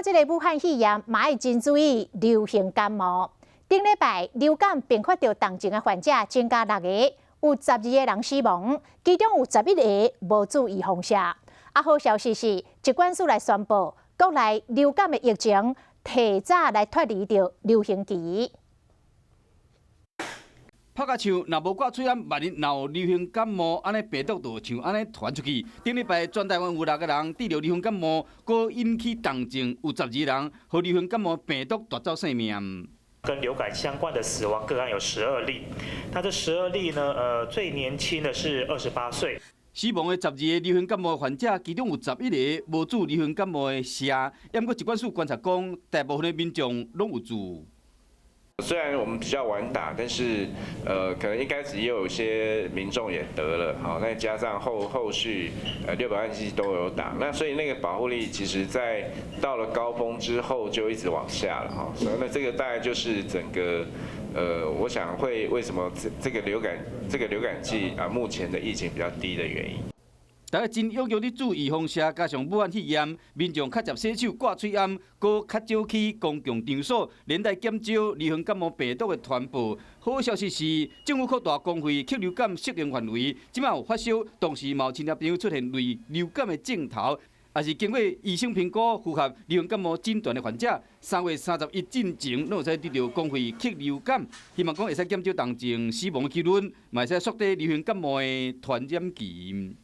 到這个武漢肺炎，嘛愛真注意流行感冒。頂禮拜流感併發著重症的患者增加六個，有12個人死亡，其中有11個無注預防射。啊，好消息是，疾管署來宣布，國內流感的疫情提早來脫離著流行期。拍甲像，若無掛喙罨，萬一若有流行感冒，按呢病毒就像按呢傳出去。頂禮拜全台灣有六個人得著流行感冒，閣引起重症，有12人予流行感冒病毒奪走性命。跟流感相關的死亡個案有十二例，那這十二例呢？最年輕的是28歲。死亡的十二个流行感冒患者，其中有11個無注流行感冒的射，毋過疾管署觀察講，大部分的民眾攏有注。雖然我們比較晚打，但是可能一開始也有些民眾也得了，好，那加上後續600萬劑都有打，那所以那個保護力其實在到了高峰之後就一直往下了，哈，所以那這個大概就是整個我想會為什麼這個流感季啊目前的疫情比較低的原因。大家真踴躍咧注預防射，加上武漢肺炎，民眾較捷洗手、掛喙罨，閣較少去公共場所，連帶減少流行感冒病毒的傳播。好消息是，政府擴大公費禽流感適用範圍，這擺有發燒，同時嘛有親戚朋友出現類流感的症頭，抑是經過醫生評估符合流行感冒診斷的患者，3月31進前攏會使得著公費禽流感，希望講會使減少重症死亡的幾率，嘛會使縮短流行感冒的傳染期。